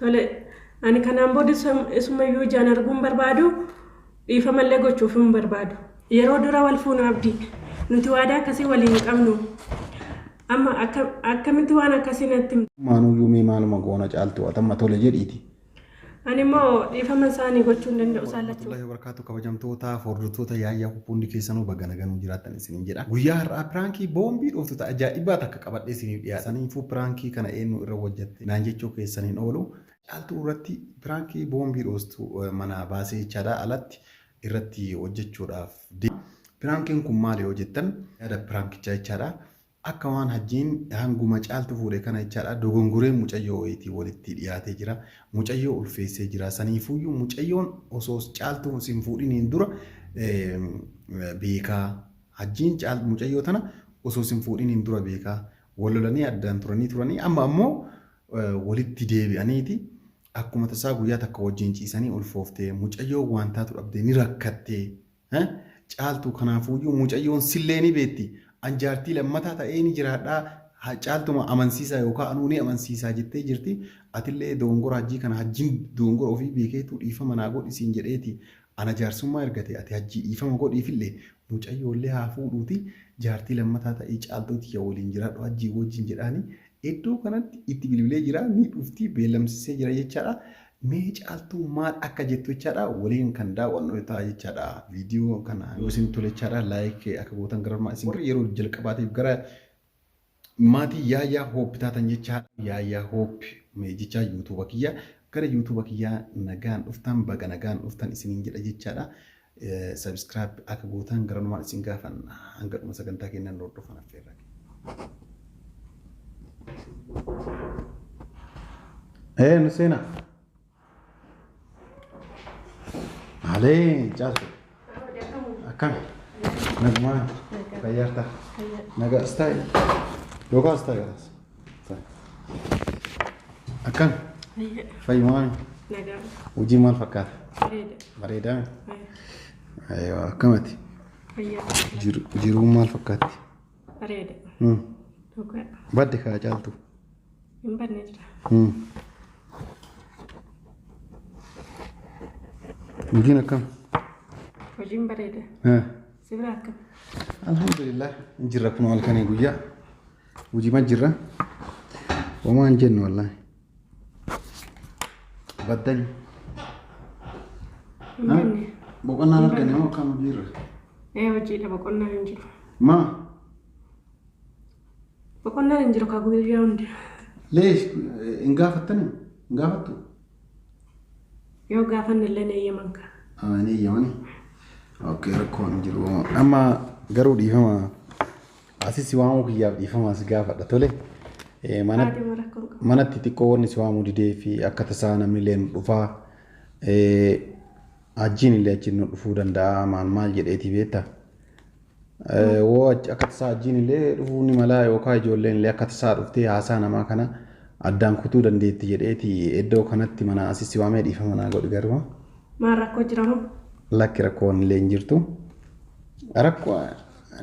Tole, ani kanaan booda isumayyuu ijaan arguu hin barbaadu, dhiifamallee gochuuf hin barbaadu. Yeroo dura wal fuunu Abdii, nuti waadaa akkasii walii hin qabnu. Amma akkamitti waan akkasii natti himta? Maanuyyuu mee maaluma goona Caaltuu ati amma tole jedhiiti. Ani immoo dhiifama isaanii gochuu hin danda'u isaan lachuu. Warahmatullahi wabarakatuh kabajamtoota hordoftoota Yaayyaa Hoop hundi keessanuu baga naganuu jiraattan isiniin jedha. Guyyaa har'aa piraankii boombii dhooftu ta ajaa'ibaa takka qabadhee isiniif dhiyaadha. Saniifuu piraankii kana eenyu irra hojjatte naan jechuu keessan hin oolu. Caaltuu irratti piraankii boombii dhoostu manaa baasee jechaadha alatti irratti hojjechuudhaaf deema. Piraankiin kun maali yoo jettan yaada piraankichaa jechaadha. Akka waan Hajjiin hanguma Caaltu fuudhe kana jechaadha dogongoree mucayyoo wayiitii walitti dhiyaatee jira. Mucayyoo ulfeessee jira. Saniifuuyyuu mucayyoon osoo Caaltuu sin fuudhiniin dura beekaa. Hajjiin mucayyoo tana osoo sin fuudhiniin dura beekaa. Wal lolanii addaan turanii turanii amma ammoo walitti deebi'aniiti akkuma tasaa guyyaa takka wajjin ciisanii ulfooftee mucayyoon waan taatu dhabdee ni rakkattee. Caaltuu kanaafuuyyuu mucayyoon sillee ni beetti. An jaartii lammataa ta'ee ni jiraadha. Caaltuma amansiisaa yookaan anuu ni amansiisaa jettee jirti. Atillee dogongora hajjii kana hajjiin dogongora ofii beekeetu dhiifama naa godhi siin jedheeti. Ana jaarsummaa ergate ati hajjii dhiifama godhiifillee mucayyoollee haa fuudhuuti jaartii lammataa ta'ii caaltuu tiyya waliin jiraadhu hajjii wajjin jedhaani. Iddoo kanatti itti bilbilee jira ni dhufti beellamsisee jira jechaadha. Mee Caaltuu maal akka jettu jechaadha waliin kan daawwannu ta'a jechaadha. Viidiyoo kana yoo isin tole jechaadha like akka gootan gara isin yeroo jalqabaatiif gara maatii Yaayyaa Hoop taatan jechaadha. Yaayyaa Hoop jechaa yuutuuba kiyya gara yuutuuba kiyyaa nagaan dhuftan baga nagaan dhuftan isiniin jedha jechaadha. Subscribe akka gootan garanumaan isin gaafanna hanga dhuma sagantaa keenyaan nu hordofan affeerraa keenya. Ee nu seenaa. Maalee caaltu. Akkami? Nagumaa fayyaarta. Nagaa as taa'e. Yookaan as taa'e galas. Akkami? Fayyumaami. Nagaa. Hojii maal fakkaata? Bareeda. Bareedaa? Aywa akkamati? Fayyaa. Jiruun maal fakkaatti? Bareeda. Dhugaa. Badde kaa caaltu. Hin badne jira. Hojiin akkam? Hojiin bareeda. Si bira akkam? Alhamdulillah jirra kun halkanii guyyaa. Hojii jirra. Homaa hin jennu wallaahi. Baddani. Hin banne. Boqonnaan arganne moo akkam hojiirra? Ee hojiidha boqonnaan hin jiru. Maa? Boqonnaan hin jiru kaa guyyaa hundi. Leesh hin gaafattani? Hin gaafattu? Yoo gaafanne illee hin eeyyaman kaa. Ah, hin eeyyamani. Okay, rakkoon hin jiru. Amma garuu dhiifama. Asi si waamuu kiyyaaf dhiifama si gaafadha tole. Haadhuma rakkoo hin qabu. Manatti xiqqoo wanni si waamuu didee fi akka tasaa namni illee nu dhufaa. Hajjiin illee achi nu dhufuu danda'a maal maal jedheeti beekta. Woo akka tasaa hajjiin illee dhufuu ni malaa yookaan ijoolleen illee akka tasaa dhuftee haasaa namaa kana addaan kutuu dandeetti jedheeti iddoo kanatti mana asi si waamee dhiifama naa godhi garuu. Maal rakkoo jira moo? Lakki rakkoon illee hin jirtu. Rakkoo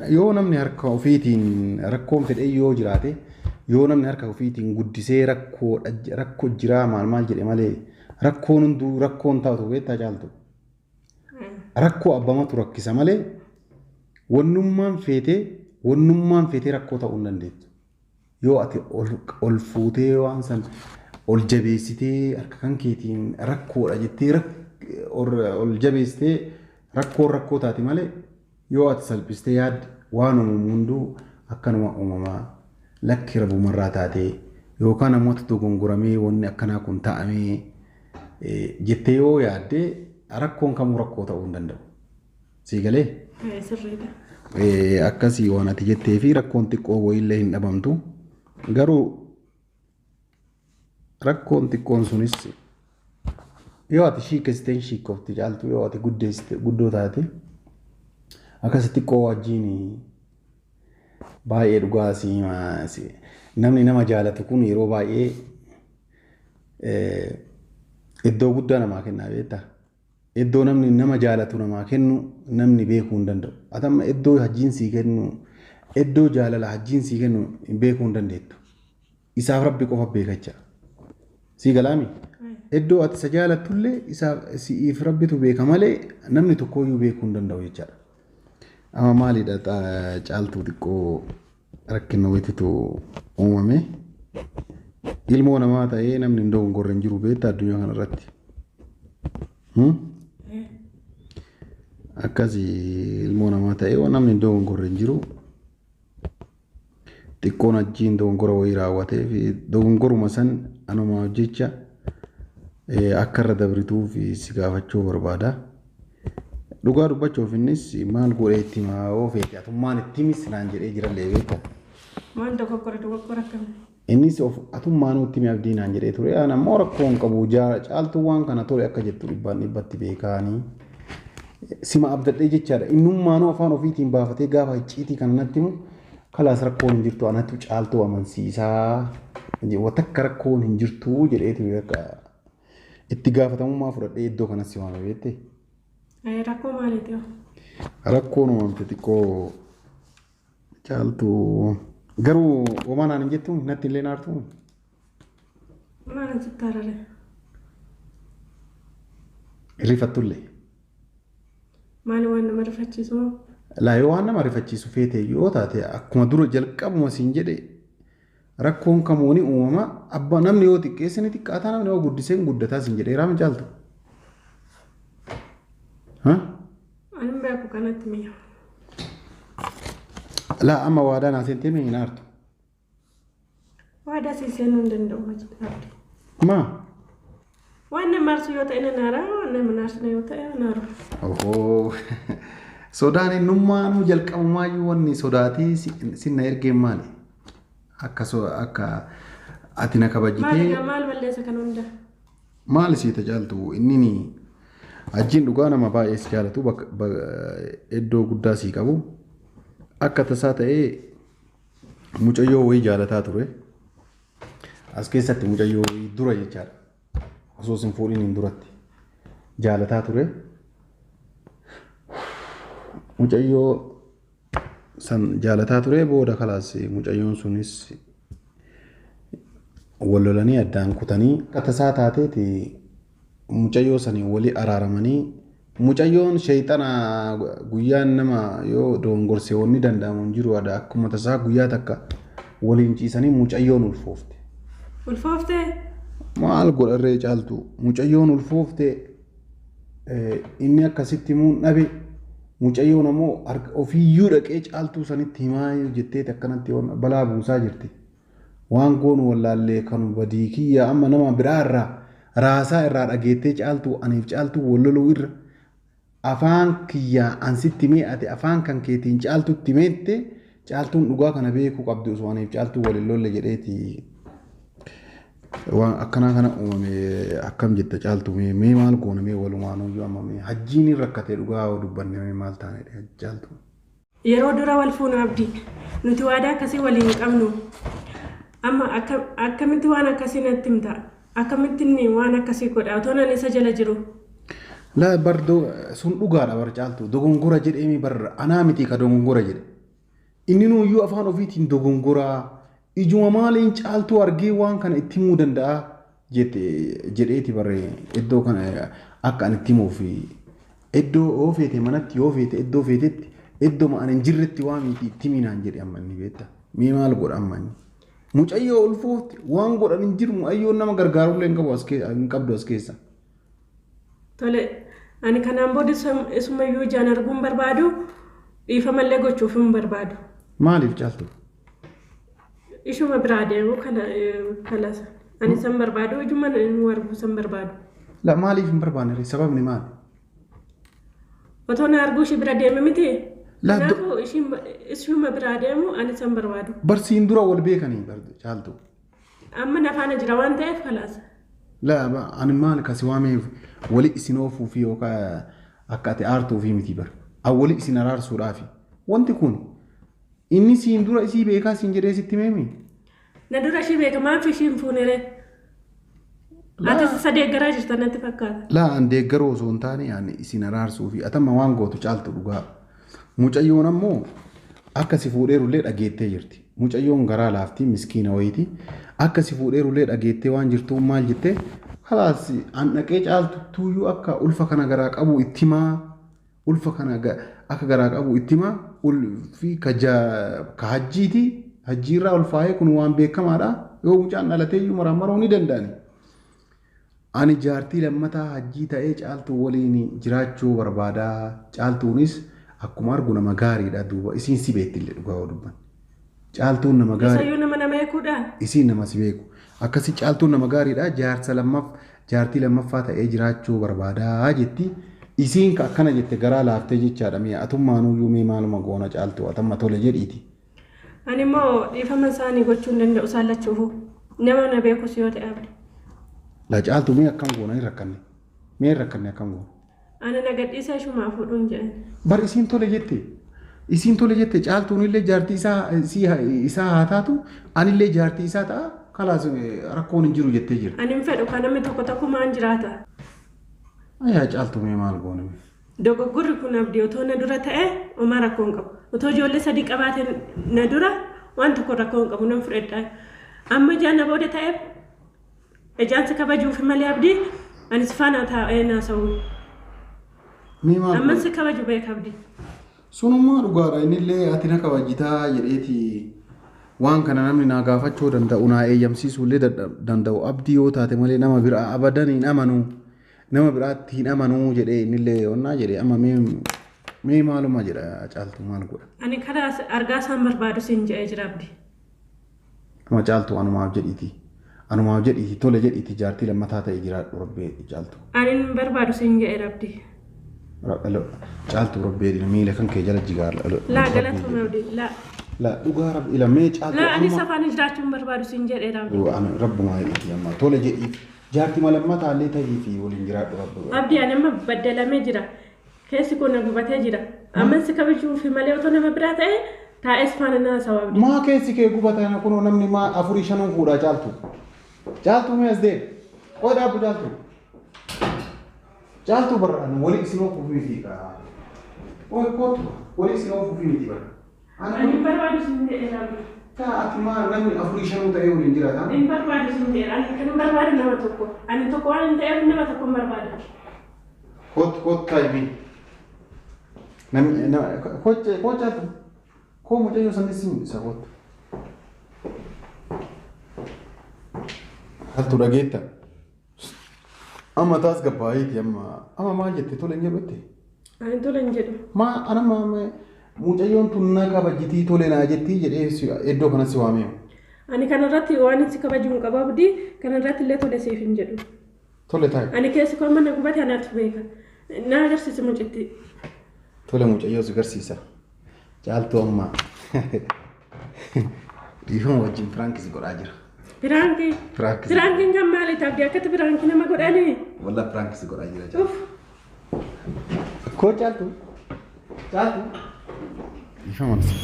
Yoo namni harka ofiitiin rakkoon fedhee yoo jiraate yoo namni harka ofiitiin guddisee rakkoodha rakko jiraa maal maal jedhe malee rakkoon hunduu rakkoon taatu beektaa caaltu. Rakkoo abbamatu rakkisa malee wannummaan feetee wannummaan feetee rakkoo ta'uu hin dandeettu. Yoo ati ol fuutee waan san ol jabeessitee harka kan keetiin rakkoodha jettee ol jabeessitee rakkoon rakkoo taati malee Yoo ati salphistee yaadde waan uumamu hunduu akkanuma uumamaa lakki rabumarraa taatee yookaan namoota dogongoramee wanni akkanaa kun ta'amee jettee yoo yaadde rakkoon kamuu rakkoo ta'uu hin danda'u. Sii galee? Sirriidha. Akkasii waan ati jettee fi rakkoon xiqqoo wayiillee hin dhabamtu. Garuu Rakkoon xiqqoon sunis yoo ati shiikkessite hin shiikkofti caaltu yoo ati guddeessite guddoo taate akkasi xiqqoo wajjin baay'ee dhugaa si hima namni nama jaalatu kun yeroo baay'ee iddoo guddaa namaa kennaa beektaa. Iddoo namni nama jaalatu namaa kennu namni beekuu hin danda'u. Ati amma iddoo hajjiin sii kennu iddoo jaalala hajjiin sii kennu beekuu hin dandeettu. Isaaf rabbi qofa beekacha. Sii galaami? Iddoo ati isa jaalattullee isaaf si'iif rabbitu beeka malee namni tokkooyyuu beekuu hin danda'u jechaadha. Amma maalidha caaltuu xiqqoo rakkina wayititu uumame. Ilmoo namaa ta'ee namni hin dogongorre hin jiru beektaa addunyaa kanarratti. Akkasi ilmoo namaa ta'ee namni hin dogongorre hin jiru. Xiqqoon achiin dogongora wayii raawwatee fi dogongoruma san anuma hojjecha akka irra dabrituuf si gaafachuu barbaada. Dhugaa dubbachuuf innis maal godhee itti himaa yoo feete atummaan itti himis naan jedhee jirallee beekta. Maal dogoggora dogoggora akkamii? Innis of atummaanuu itti himi abdii naan jedhee ture. Ani ammoo rakkoo hin qabu. Caaltuu waan kana tole akka jettu dhibbaan dhibbatti beekaanii. Sima abdadhee jechaadha. Innummaanuu afaan ofiitiin baafatee gaafa icciitii kana natti himu kalaas rakkoon hin jirtu anatu caaltuu amansiisaa. Watakka rakkoon hin jirtu jedheetu akka itti gaafatamummaa fudhadhee iddoo kanas si waame beektee. Rakkoo maaliiti? Rakkoon uumamte xiqqoo caaltuu garuu homaa naan hin jettu natti illee naartu. Maal sitti arare? Rifattullee. Maali waan nama rifachiisu moo? Laa yoo waan nama rifachiisu feete yoo taate akkuma dura jalqabuma siin jedhe rakkoon kamuu ni uumama abbaa namni yoo xiqqeesse ni xiqqaata namni yoo guddisee ni guddataa siin jedheeraa mi caaltu? Ani hin beeku kanatti mi'a. Laa amma waadaa naa seentee mee hin aartu? Waadaa sii seenuu hin danda'u Abdi. Maa? Waan nama aarsu yoo ta'e nan aara, waan nama hin aarsine yoo ta'e hin aaru. Ohoo. Sodaan innummaanuu jalqabumaayyuu wanni sodaatee sinna ergeen maali? Akka akka ati na Maal kabajjitee egaa maal balleessa kan hunda? Maali sii tajaaltu inni hajjiin dhugaa nama baay'ee si jaalatu iddoo guddaa sii qabu akka tasaa ta'ee mucayyoo wayii jaalataa ture. As keessatti mucayyoo wayii dura jechaadha. Osoo sin fuudhin hin duratti jaalataa ture. Mucayyoo san jaalataa ture booda kalaas mucayyoon sunis wal lolanii addaan kutanii akka tasaa taateeti mucayyoo sanii walii araaramanii mucayyoon sheeyxana guyyaan nama yoo dogongorse wanni danda'amu hin jiru akkuma tasaa guyyaa takka waliin ciisanii mucayyoon ulfoofte. Ulfooftee? Maal godharree caaltu mucayyoon ulfoofte inni akkasitti himuun dhabe mucayyoon ammoo ofiiyyuu dhaqee caaltuu sanitti himaa jetteeti akkanatti balaa buusaa jirti. Waan goonu wallaallee kan badii kiyya amma nama biraa irraa raasaa irraa dhageettee caaltuu aniif caaltuu wal loluu irra afaan kiyyaa ansitti himee ati afaan kan keetiin caaltutti himeette caaltuun dhugaa kana beekuu qabdi osoo aniif caaltuu wal hin lolle jedheeti. Waan akkanaa kana uumame akkam jetta caaltu mee maal goona mee walumaanuyyuu amma mee hajjiin hin rakkate dhugaa yoo dubbanne mee maal taanedha caaltu. Yeroo dura wal fuunu Abdi nuti waadaa akkasii walii hin qabnu. Amma akkamitti waan akkasii natti himta? Akkamitti inni waan akkasii godha otoo nan isa jala jiru? Laa bar sun dhugaadha bar caaltu dogongora jedheemi bar anaa miti ka dogongora jedhe. Inni nuyyuu afaan ofiitiin dogongoraa ijuma maaliin caaltuu argee waan kana itti himuu danda'a jedheeti bar iddoo kana akka ani itti himuuf iddoo yoo feete manatti yoo feete iddoo feetetti iddoo ani hin jirretti waa miti itti himi naan jedhe amma inni beekta. Mee maal godha amma inni? Mucayyoo ulfoofti waan godhan hin jiru mucayyoon nama gargaarullee hin qabu as hin qabdu as keessa. Tole ani kanaan booda isumayyuu ijaan arguu hin barbaadu dhiifamallee gochuuf hin barbaadu. Maaliif caaltu? Ishuma biraa deemu kana kalasa. Ani san barbaadu ijuma nu arguu san barbaadu. La maaliif hin barbaanne sababni maali? Otoo na arguu ishii bira deeme miti. La Kanaafuu ishuma biraa deemu ani san barbaadu. Barsiin dura wal beekanii caaltu. Amma na faana jira waan ta'eef kalaas. La ani maal kasi waameef wali isin oofuu fi yookaan akka ati aartuu fi miti bar. Awwali isin araarsuudhaafi. Wanti kun inni siin dura isii beekaa siin jedhee sitti himeemi? Na dura ishii beeka maaf ishii hin fuunere? Ati isa deeggaraa jirta natti fakkaata. Laa an deeggaruu osoo hin taane ani isin araarsuu fi atamma waan gootu caaltu dhugaa. Mucayyoon ammoo akka si fuudheerullee dhageettee jirti. Mucayyoon garaa laaftii miskiina wayiiti. Akka si fuudheerullee dhageettee waan jirtuuf maal jettee Kalaas an dhaqee Caaltuttuuyyuu akka ulfa kana garaa qabu itti himaa ulfa kana akka garaa qabu itti himaa ulfi ka ka hajjiiti hajjiirraa ulfaa'ee kun waan beekamaadha yoo mucaan dhalateeyyuu maraammaruu ni danda'ani. Ani jaartii lammataa hajjii ta'ee Caaltuu waliin jiraachuu barbaada. Caaltuunis akkuma argu nama gaariidha duuba isiin si beektillee dhugaa yoo dubbanne. Caaltuun nama gaarii. Isayyuu nama na beekuudha. Isiin nama si beeku. Akkasi Caaltuun nama gaariidha jaarsa lammaff jaartii lammaffaa ta'ee jiraachuu barbaada jetti. Isiin ka akkana jette garaa laaftee jechaadha mee atummaanuyyuu mee maaluma goona Caaltuu atamma tole jedhiiti. Ani immoo dhiifama isaanii gochuu hin danda'u isaan lachuufuu. Nama na beekus yoo ta'e abdi. Laa Caaltuu mee akkam goona hin rakkanne. Mee hin rakkanne akkam goona. Ana na gadhiisaa ishumaa fuudhuun jedhan. Bar isiin tole jette. Isiin tole jette Caaltuun illee jaartii isaa isii isaa haa taatu anillee jaartii isaa ta'a kalaas rakkoon hin jiru jettee jirti. Ani hin fedhu kan namni tokko tokkumaan jiraata. Ayaa Caaltuu mee maal goona mee. Dogoggorri kun Abdii otoo na dura ta'e homaa rakkoo hin qabu. Otoo ijoollee sadii qabaate na dura waan tokko rakkoo hin qabu nan fudhadha. Amma ijaan na booda ta'eef ijaan si kabajuufi malee Abdii ani si faana taa'ee naasa'u. Mee maal Amman goona? si kabaju beeka Abdii. Sunummaa dhugaadha innillee ati na kabajitaa jedheeti waan kana namni naa gaafachuu danda'u naa eeyyamsiisuu illee danda'u Abdii yoo taate malee nama biraa abadan hin amanu nama biraatti hin amanuu jedhee innillee onnaa jedhe amma mee mee maaluma jedha Caaltuu maal godha. Ani karaa argaa isaan barbaadu siin jedhee jira Abdii. Amma Caaltuu anumaaf jedhiiti anumaaf jedhiiti tole jedhiiti jaartii lammataa ta'e jiraadhu rabbee Caaltuu. Ani hin barbaadu siin jedheera Abdii. Caaltuu rabbee miila kan kee jala jigaa. Laa galatoome Abdii laa. La dhugaa rabbi ila mee Caaltuu. Laa anis afaan jiraachuu hin barbaadu siin jedheera Abdii. Rabbumaa jedhiiti amma tole jedhiiti jaartii lammataa illee ta'ii fi waliin jiraadhu rabbi. Abdii ani amma baddalamee jira. Keessi koo na gubatee jira. Amman si kabajuufi malee otoo nama biraa ta'e taa'ees faana na haasawa Abdii. Maa keessi kee gubataa kunoo namni maa afurii shanuun fuudhaa Caaltuu. Caaltuu mee as deemi. Qoy dhaabbu Caaltuu. Caaltuu barra ani walii isin oofuuf miti kaa. Qoy kootu walii isin oofuuf miti barra. Ani hin barbaadu sin jedheera Abdii. Taa ati maa namni afurii shanuu ta'ee waliin jiraata. Hin barbaadu sin jedheera. Ani kan hin barbaadu nama tokko. Ani tokko waan hin ta'eef nama tokko hin barbaadu. Kootu kootu taa'i mee. Namni koo Caaltuu. Koo mucayyoo sanis si mul'isa kootu. Caaltuu dhageetta. Amma taas gabbaayiiti amma amma maal jette tole hin jedhu jette. Ani tole hin jedhu. Maa ana maa mucayyoon tun na kabajitii tole naa jettii jedhee iddoo kana si waamee. Ani kanarratti waan si kabaju hin qabu Abdii kanarratti illee tole siif hin jedhu. Tole taa'i. Ani keessi koo amma na gubate anaatu beeka. Na agarsiisi mucittii. Tole mucayyoo si garsiisa. Caaltuu amma dhiifama wajjin piraankii si godhaa jira. Piraankii. Piraankii. Piraankiin kan maaliiti Abdii akkatti piraankii nama godhanii? Wallah piraankii si godhaa jira Caaltuu. Uff. Koo Caaltuu. Caaltuu. Dhiifama si.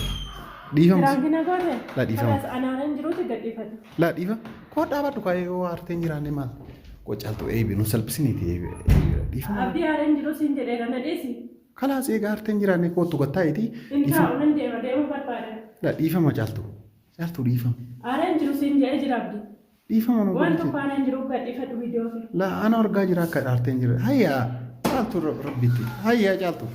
Dhiifama si. Piraankii na goote? Laa dhiifama. Kalaas anaan hin jiruuti gadhiifadhu. Laa dhiifama. Koo dhaabadhu kaayee yoo aartee hin jiraanne maal? Koo Caaltuu eebi nu salphisiniiti eebi dhiifama. Abdii aareen jiru siin jedheera na dhiisi. Kalaas eega aartee hin jiraanne kootu gattaa'iiti. Hin taa'u nan deema deemuu barbaada. Laa dhiifama Caaltuu. Caaltuu dhiifama. Aareen jiru siin jedhee jira Abdii. Dhiifama nu Waan godhite. tokko aareen jiru gadhiifadhu viidiyoo kee. Laa ana argaa jira akka aartee hin jirre. Hayyaa Caaltuu rabbitti. Hayyaa Caaltuu.